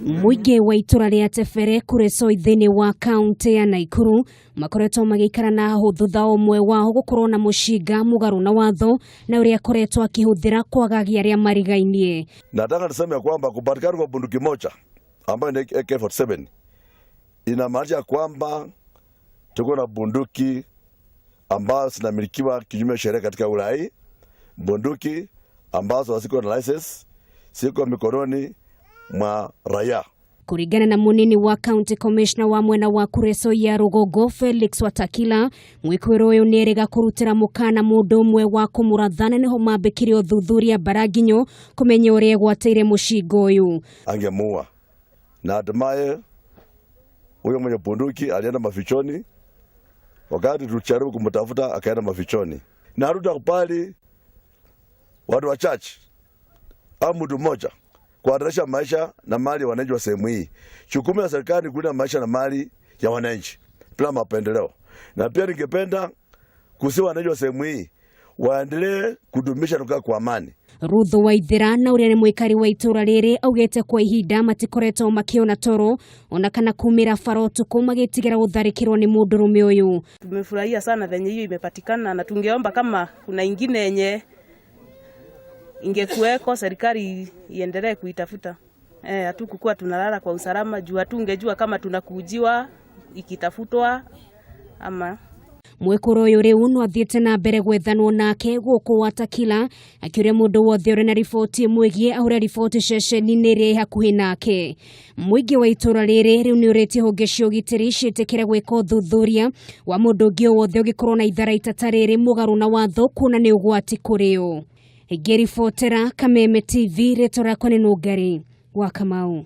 Mũingĩ wa itũra rĩa Tebere Kuresoi thĩinĩ wa kaunti ya Naikuru makoretwo magĩikara na hahũ thutha ũmwe wao gũkorwo na mũcinga mũgarũ na watho na ũrĩa akoretwo akĩhũthĩra kwagagia arĩa marigainie. Nataka niseme ya kwamba kupatikana kwa bunduki moja ambayo ni AK47 inamaanisha kwamba tuko na bunduki ambazo zinamilikiwa kinyume sheria katika wilaya, bunduki ambazo haziko na license, ziko mikononi mwa raia. Kũringana na mũnini wa county commissioner wa mwena wa Kuresoi ya rũgongo Felix Watakila, mwĩkwĩrwo ũyũ nĩerĩga kũrutĩra mũkana mũndũ ũmwe wa kũmũrathana nĩho mambĩkire ũthuthuria mbaranginyo kũmenya ũrĩa egwatĩire mũcinga ũyũ. Angemuua na hatimaye huyo mwenye bunduki alienda mafichoni. Wakati tulijaribu kumtafuta akaenda mafichoni, na hatutakubali watu wachache au mtu mmoja kuhatarisha maisha na mali ya wananchi wa sehemu hii. Jukumu ya serikali ni kulinda maisha na mali ya wananchi bila mapendeleo, na pia ningependa kusihi wananchi wa sehemu hii waendelee kudumisha kukaa kwa amani. Ruth Waithera na ũrĩa nĩ mũikari wa itũra rĩrĩ augĩte kwa ihinda matikoretwo makĩona toro ona kana kumĩra bara ũtukũ magĩtigĩra gũtharĩkĩrwo nĩ mũndũrũme ũyũ. Tumefurahia sana venye hiyo imepatikana, na tungeomba kama kuna ingine yenye ingekuweko serikali iendelee kuitafuta. Hatukukuwa tunalala kwa usalama juu hatungejua kama tunakujiwa ikitafutwa ama. Mwĩkũrũ ũyũ rĩu no athiĩte na mbere gwethanwo nake gũkũ Watakila akĩũria mũndũ wothe ũrĩ na riboti ĩmwĩgiĩ ahũre riboti ceceni-inĩ ĩrĩa ĩ hakuhĩ nake. Mũingĩ wa itũra rĩrĩ rĩu nĩ ũrĩtie honge cia ũgitĩri ciĩtĩkĩre gwĩka ũthuthuria wa mũndũ ũngĩ o wothe ũngĩkorwo na itharaita ta rĩrĩ mũgarũ na watho kuona nĩ ũgwati kũrĩ o. Ngĩribotera Kameme TV, rĩtwa rĩakwa nĩ Nũngari wa Kamau.